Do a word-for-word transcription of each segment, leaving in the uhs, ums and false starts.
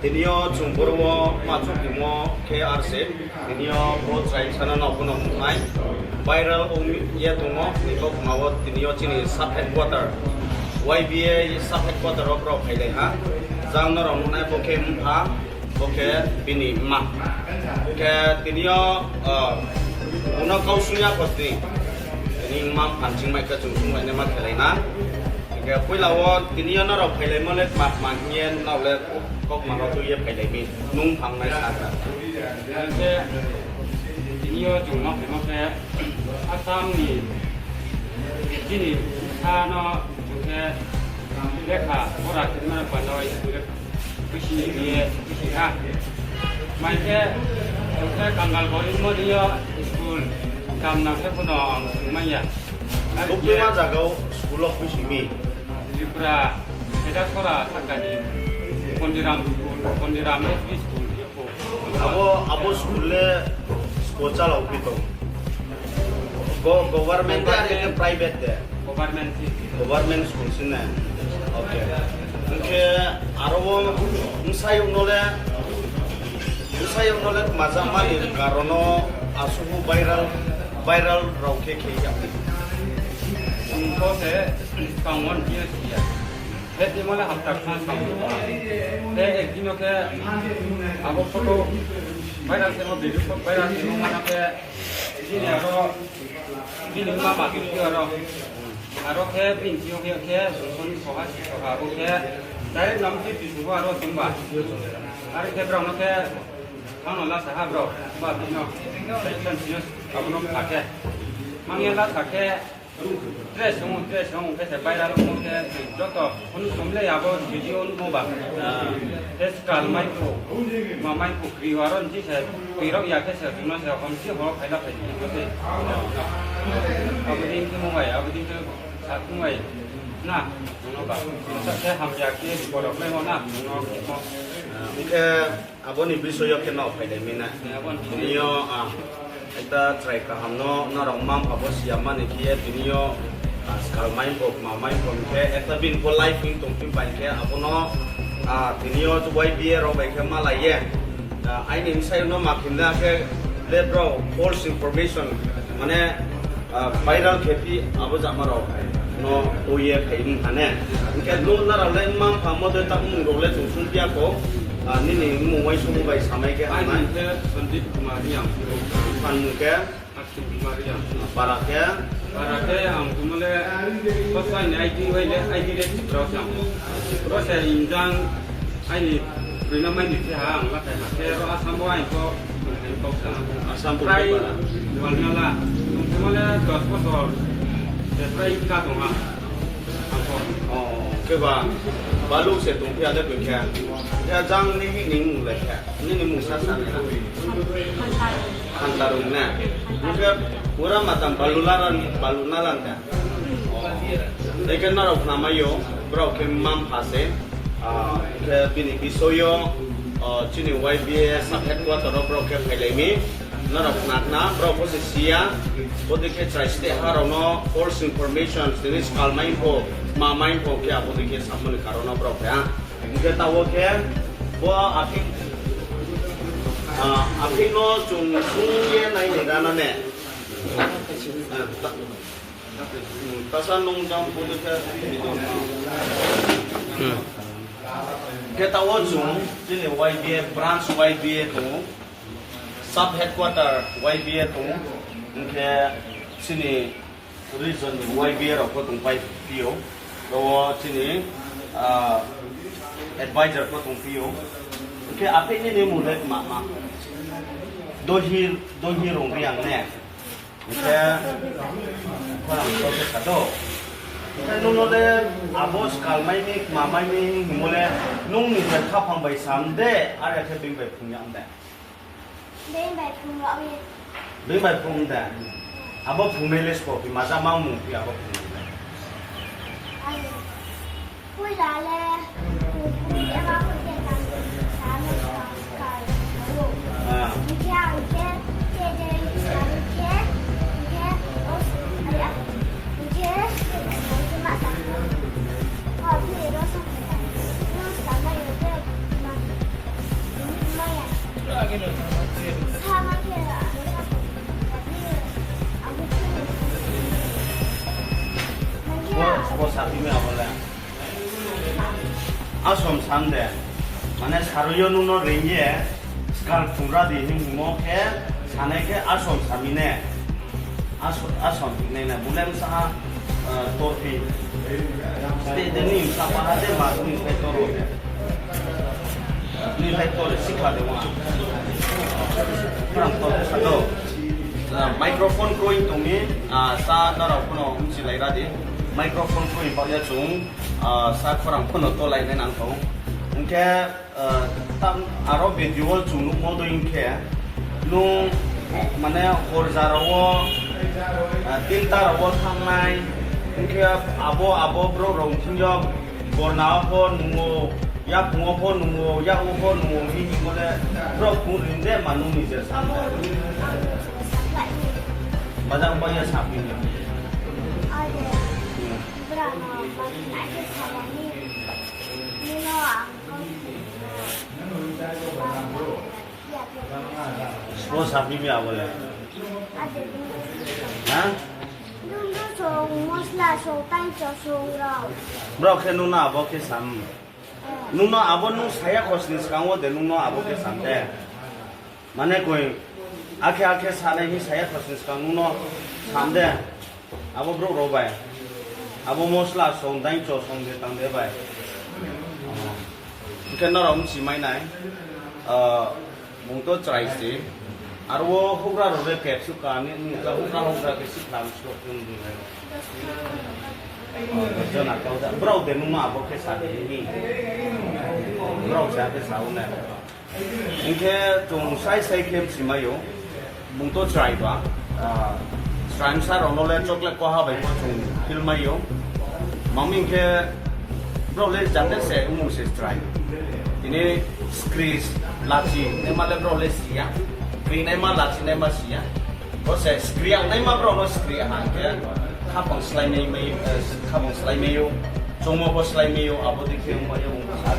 Tini yo chung boro wo ma chouh tongmo khe ar se, tini yo bo chrai sana no pho no nuhnai. Viral ong ye tongmo ni kaukma wo tini yo chini sub headquarter, Y B A sub headquarter wo brao phailai ha. Jang no rao nuhnai bo khe mpha, bo khe bini mma. Khe tini yo, ah, bung no kau sung ya kho sini. Tini mma mpha ni chingmai khe chung sunglainaima khelai na. Hing khe poila wo tini yo nrao phailaimo le tma tma hing ye nrao le kaukma no tui ye phailai mi, nung phang nai sa kha. Khe tini yo chung ma phaimo khe Assam ni chini sa no chung khe lekha pora khe ma panoi bisi ni ye bisi ha. Mai khe chung khe kangal bo imo ni yo school kam nang khe pho no ang sung mai ya. Bukti ma zaga wo school wo bisi mi? Tripura, Khedasora saka ni Pondiram school, Pondiram S B school, Abo, abo school le school chalao phi tong? Go-, government de, are khe private de? Government si. Government school si na? Okay. Hing khe aro wo bsayouh no le, bsayouh no le tma jama ni karon no asuh viral, viral rao khe khe ya? Ang pho se skang wo ni si ya. Khe timo le hapta kha skang wo. Khe ekdin no khe abo photo viral se mo, video photo viral se mo, mano khe bini aro, bini mama khe aro. Aro khe bini thing yo khe, khe sonsoni soha si soha abo khe direct nam khe bising pho aro tongba. Aro khe brao no khe ang no lasa ha brao, ba bini no, abo no kha khe. Mang ye lasa khe, Dress ong, dress ong khe se viral ong khe joto phone som le abo video nuhmo ba. Khe skal mai pho, ma mai pho kri aro ni se tui rao ya khe se chung no se hom si hor khai la phai ni se. Abo din khe mo bai, abo din khe sa khe mo bai. Na, chung no ba. Sa khe hamya khe borok lai mo na, chung no mo. Hing khe Abo ni bisoy yo khe no phailai mi na. Tini yo, ah, ekta chrai kaham no, nrao mma mpha bo si ya mani khe ye, tini yo, ah, skal mai pho, kma mai pho hing khe, ekta bini pho life hing tong phi pai khe, abo no, ah, tini yo Y B A rao bai khe malai ye, ah, aini bsayouh no ma khin na khe, le brao false information, mane, Ah, viral khe phi abo jama rao no tui ye phai mi ha ne. Hing khe nung nrao le mma mpha mo de ta mmung rao le chung sung phi ya kho. Ah, nini mmung uaingsouhmo bai samai khe hamnai. Aini mmung khe Sandeep Kumar Reang. Phan mmung khe? Akshin Kumar Reang. Para khe? Para khe ang tongmo le, first line I D, I D le Tripura se ang. Tripura se injang Aini kroi no mai ni khe ha, ang la khai ha. Khe ro Assam bo aini kau, aini kau sa. Assam bo prai para. Balnala. Tongmo le dos bosor. Khe prai ka tong ha. Ang kau. Oh, khe ba. Balu se tong phi ya de khe. Khe jang ni hing ni mung le khe. Nini mung sa sa ni na. Khantarung na. Khe pura matam Balu laran, Balu nalan da. Tei khe nrao khnamai yo, brao khe mma mpha se, ah, khe bini bisoy yo, ah, chini Y B A sub headquarter wo brao khe phailai mi, nrao khna khna, brao pho se si ya, bodei khe chrai steh ha rao no false information, tini skal mai pho, ma mai pho khe abo dei khe samo ni karon no brao phai ha. Hing khe taoh wo khe, bo aphik, ah, aphik no chung sung ye nai ni rana ne. Ah, ta-, Hmm, tasa nung jang phudu khe, hmm, khe taoh wo chung, chini Y B A, branch Y B A tong ou, sub headquarter Y B A tong ou, hing khe chini region ni Y B A rao pho tongpai phi ou, ro wo chini, ah, advisor pho tongphi ou, hing khe aphek nini mmung le ma, ma, Dohi, Dohi Rongriang ne? Hing khe, khorang to khe sa do. Hing khe nung no le abo skal mai mi, kma mai mi hingmo le, nung ni je khaphang bai sam de, are khe being bai phrung ya de? Being bai phrung ya. Being bai phrung de? Abo phrung mai le sbo phi, ma ja ma mung phi abo phrung de? Poila le, pui ema pui khe tang sa no sa, sa, sa, sa, sa. Ah. Hing khe ang khe, khe je sa hing khe, hing khe, o, sa, ya. Hing khe, hing khe ma sa. O, pui ro sa, sa, sa. Ro sa, ma yo khe, ma. Bo, bo saphimi abo le. Asom sam de. Mane sarui yo nung no reing ye, skal thungra di hing hingmo khe, sanai khe asom sami ne. Aso-, asom hinai na, bulem sa, eh, torphi. Ste de ni sa pa ha de ma ni sai toro de. Ni sai toro sikha de wa. Khorang to sa do. Ah, microphone kroi tong mi, ah, sa nrao pho no mchi lai ra di. Microphone kroi ba ya chung, ah, sa khorang pho no to lai nai nang tong. Hing khe, ah, tam aro video wo chung nuhmo dei hing khe, nung, mane, horja rao wo, ah, tinta rao wo thanngnai, hing khe abo, abo brouh rao thing yo, borna wo pho nung ou, yaphung wo pho nung ou, yak wo pho nung ou, hing hingmo le, brouh phung rin de ma nung ni je sa. Bajang bai ya saphi ni. Sbo saphimi abo le? Ha? Brao khe nung no abo khe sam. Nung no abo nung saya khosni skang wo de nung no abo khe sam de. Mane koi, akhe akhe sanai hing saya khosni skang nung no sam de. Abo brouh rao bai. Abo mosla song, daingcho song de tang de bai. Hing khe nrao mchi mai nai. Ah, bung to chrai se. Aro wo houhgra rao le kepsu ka ni, ni ka houhgra houhgra khe sikhlam so khe di nai. Jona kau da. Brao de nung no abo khe sa di ni. Brao sa khe sa o nai. Hing khe chung sai sai khe mchi mai ou, bung to chrai ba, ah, chrai bsa rao no le chocolate koha bai pho chung feel mai ou. Mangmi hing khe brao le jate se ongmung se chrai. Tini skri lachi naima le brao le si ya, kri naima lachi naima si ya. Bo se skri yag naima brao no skri ha hing khe khaphang slái mai, eh, khaphang slái mai ou, choungmo pho slái mai ou, abo dei khe ongba ye ong sa,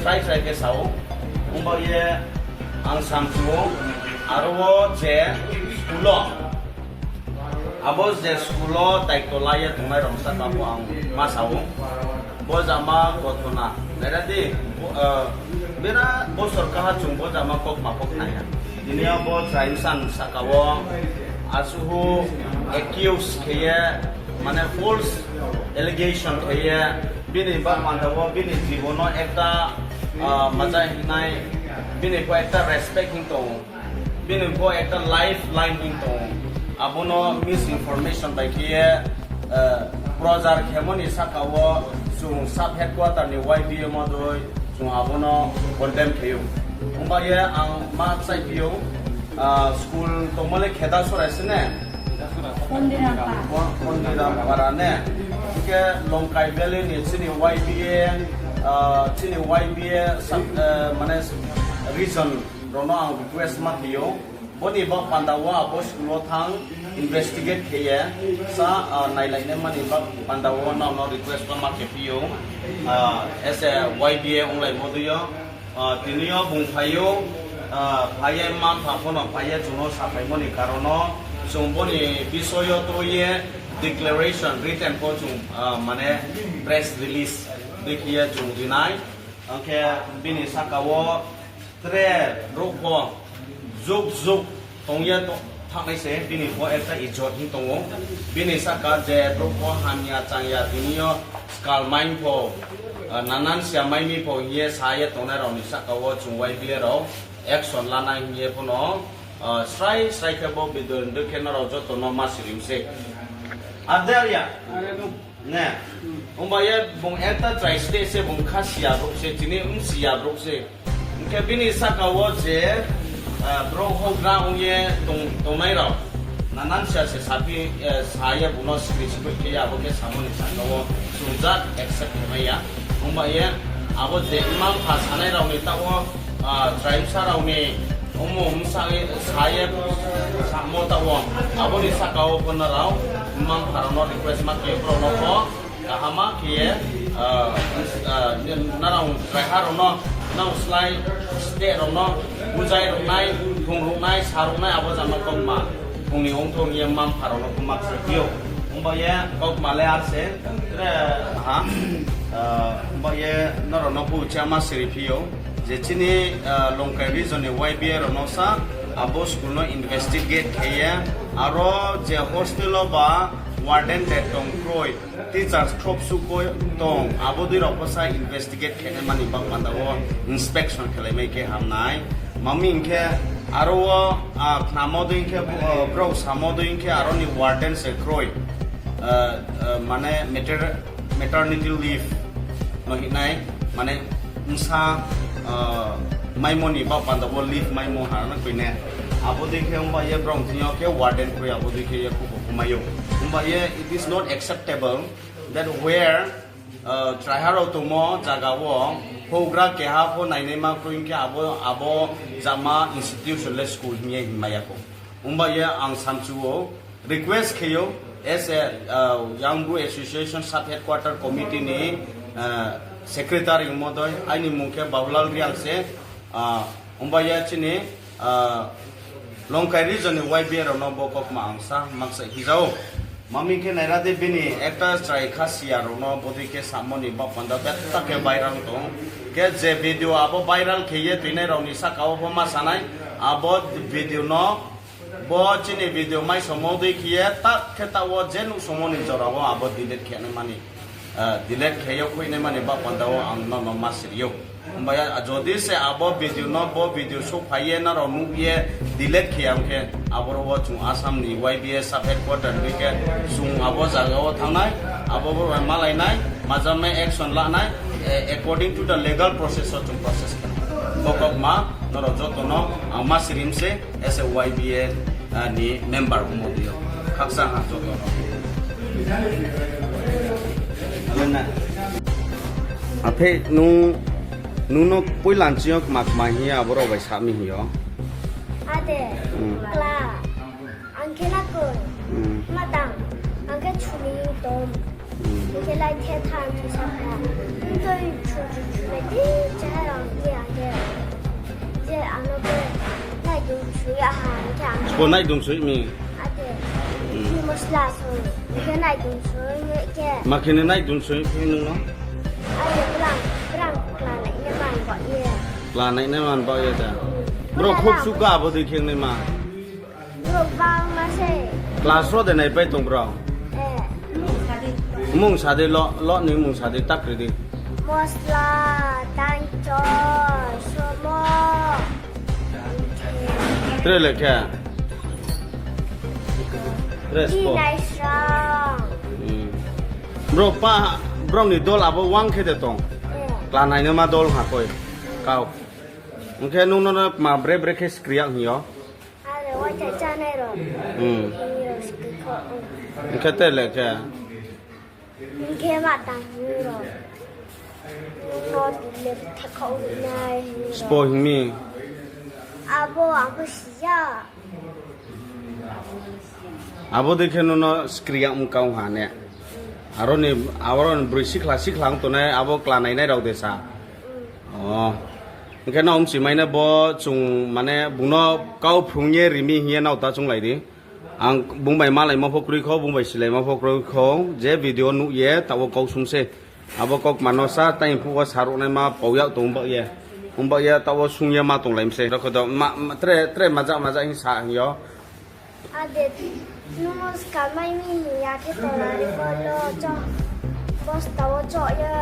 chrai chrai khe sa ou. Ongba ye ang samchu ou, aro wo je school wo, abo je school wo daito la ye tongnai rao bsa ka pho ang ma sa ou. Bo jama ghotona, naira di, bo, eh, bera bosor kaha chung bo jama kautma pho khna ya. Tini yo bo chrai bsa ni sahka wo, asuhu accuse khe ye, mane false allegation khe ye, bini ba panda wo, bini jibon no ekta, ah, maja hingnai, bini pho ekta respect hing tong ou, bini pho ekta lifeline hing tong ou. Abo no misinformation bai khe ye, eh, prochar khemo ni sahka wo chung sub headquarter ni Y B A modoi chung abo no condemn khe ou. Ongba ye ang ma kchaiphi ou, ah, school tongmo le Khedasora se ne? Pondiram Para. Pondiram Para ne? Hing khe Longkai Valley ni chini Y B A, ah, chini Y B A sub, eh, mane region rao no ang request ma khe ou. Bo ni ba panda wo abo school wo thanng investigate khe ye sa, ah, nailai naima ni ba panda wo nrao no request ma khe phi ou. Ah, as a Y B A onglaimo dei yo, ah, tini yo bung phai ou, ah, phai ye mma-mpha pho no phai ye chung no saphaimo ni karon no, chung bo ni bisoy yo tui ye declaration written pho chung, ah, mane press release dei khe ye chung ri nai. Ang khe bini sahka wo tre brouh pho juk juk tong ye to-, thanngnai se, bini pho ekta ijot hing tong ou. Bini sahka je brouh pho hamya changya tini yo skal mai pho, ah, nanan sia mai mi pho hing ye sa ye tongnai rao ni sahka wo chung Y B A rao action lanai hing ye pho no, ah, srai srai khe bo video ni dei khe nrao joto no ma sirim se. Are ya? Ne? Ongba ye bung ekta chrai state se, bung kha siya brouh se, chini msiya brouh se. Hing khe bini sahka wo je, ah, brouh houhgra ong ye tong-, tongnai rao, nanan sia se saphi, eh, sa ye bung no sikri sikri khe ye abo khe samo ni sahka wo chung jat accept khe mai ya. Ongba ye abo je mma-mpha sanai rao ni taoh wo, ah, chrai bsa rao ni ongmo bsa ye, sa ye, samo taoh wo, abo ni sahka wo pho nrao mma-mpha rao no request ma khe brao no pho kaham khe ye, ah, ah, nrao chraiha rao no Nrao slái state rao no bujai rao nai, thung rao nai, sa rao nai, abo jama kaukma thung ni ongthou hing ye mma-mpha rao no pho ma kchai phi ou. Ongba ye kaukma le ar se, tre, ha, ongba ye nrao no pho uchih ma siri phi ou. Je chini Longkai region ni Y B A rao no sa, abo school no investigate khe ye, aro je hostel wo ba warden de tong kroi, teachers khroh suh kroi tong, abo dei rao pho sa investigate khe nai mani baoh panda wo inspection khelai mai khe ham nai. Mami hing khe, aro wo, khnamo dei hing khe, brao samo dei hing khe, aro ni warden se kroi, mane mater-, maternity leave no hing nai, mane bsa maimo ni baoh panda wo leave maimo ha na koi ne. Abo dei khe ongba ye brao thing yo khe warden kroi, abo dei khe ye khupo pho mai ou. Ongba ye it is not acceptable that where chraiha rao tongmo zaga wo houhgra keha pho nainaima kroi hing khe abo, abo jama institution le school hing ye hingmai ya khou. Ongba ye ang samchu ou, request khe ou, as a Young Bru Association Sub Headquarter Committee ni secretary ongmo dei, aini mmung khe Bahulal Reang se, ongba ye chini Longkai region ni Y B A rao no bo kaukma ang sa ma kchai phi ja ou. Mami khe naira di bini ekta chrai kha siya rao no bodei khe samo ni baoh panda betta khe viral tong. Khe je video abo viral khe ye tuinai rao ni sahka wo pho ma sa nai, abo video no, bo chini video maisomo dei khe ye ta khe taoh wo je nuhsomo ni jora wo abo delete khe nai mani, delete khe ye khuinai mani baoh panda wo ang nono ma siri ou. Himba ye jodi se abo video no, bo video souhphai ye nrao nuh ye delete khe ya ong khe, aboro wo chung Assam ni Y B A sub headquarter ni khe chung abo zaga wo thanng nai, abo bo bai malai nai, majama action la nai, according to the legal process wo chung process khe nai. Bo kaukma nrao joto no ang ma sirim se as a Y B A ni member ongmo dei yo. Khakchang ha joto no. Akhe nung, nung no poila nching yo kma kma hing ye abo rao bai sa mi hing yo? Ade, kla. Ang khe la koi. Ma tang, ang khe chuni tong. Ang khe lai the tha ang khe sa kha. Ntoi chu chu chu le di cha rang ye ang khe. Je ang no khe naidung sui ya ha ang khe ang. Bo naidung sui mi? Ade. Ni mosla sui. Ang khe naidung sui khe. Ma khe ni naidung sui phi nung no? Ade, brang, brang kla nai nai man ba ye. Kla nai nai man ba ye da. Brao khop su ga abo dei khe nai ma. Brao bangma se. Class ro de naipai tong brao? Mung sa di, lo, lo ni mung sa di, ta kri di. Mosla, tangchor, somo. Tre le khe? Tre spo. Brao pa, brao ni dol abo wang khe de tong? Kla nainaima dol ha koi. Kau. Ong khe nung no kma bre bre khe skri yag hing yo? Are waithai chánai rao. Hing rao se khe kho. Hing khe te le khe? Hing khe ma tang hing rao. Nung no delete khe kho ri nai hing rao. Spo hing mi? Abo ang pho si ya. Abo dei khe nung no skri yag ong kau ha ne? Aro ni, aro ni broi sikhla sikhla ong tongnai abo kla nainai rao de sa. Ong khe nrao mchi mai na bo chung mane bung no kau phrung ye ri mi hing ye nrao ta chounglai di. Ang bung bai malaimo pho kroi kho, bung bai silaimo pho kroi kho, je video nuh ye taoh wo kau sung se. Abo kaukma no sa, tei phuh wo sa ruhnaima pau yag tong baoh ye. Ong baoh ye taoh wo sung ye ma tonglai mi se. Rokho do, tre, tre majak majak hing sa hing yo. Ade, nung no skal mai mi hing ya khe tola ri bo lo cho, bosta wo cho ye,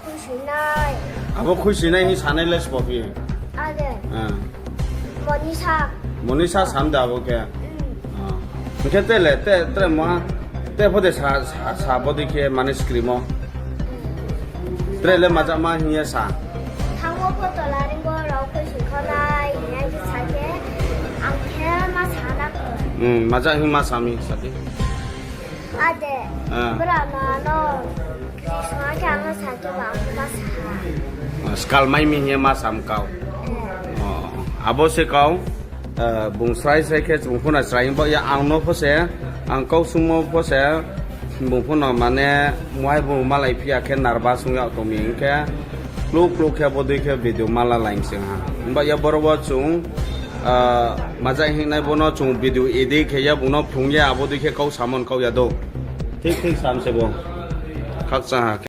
khuisoinai. Abo khuisoinai hing sanai le sbo phi? Ade. Monisa. Monisa sam de abo khe? Hing khe te le, te, tre ma, te pho de sa, sa, sa bo dei khe mane screen wo. Tre le majak ma hing ye sa. Thang wo pho tola ri bo rao khuisoi kho nai hing ye sa khe, ang khe ma sa na kho. Majak hing ma sa mi sa di. Ade, bra no ano, kri sung ha khe ano sa khe ba ang ma sa ha. Skal mai mi hing ye ma sa mi kau. Abo se kau, bung srai srai khe bung pho no srai hing baoh ye ang no pho se, ang kau sungmo pho se, bung pho no mane muhai bung malai phi ya khe nervous ong yag tong mi hing khe, Klouh klouh khe abo dei khe video mala line sing ha. Himba ya boro wo chung, ah, maja hingnai bo no chung video edit khe ya bung no phrung ye abo dei khe kau samon kau ya do. Thik thik sam se bo. Khakchang ha.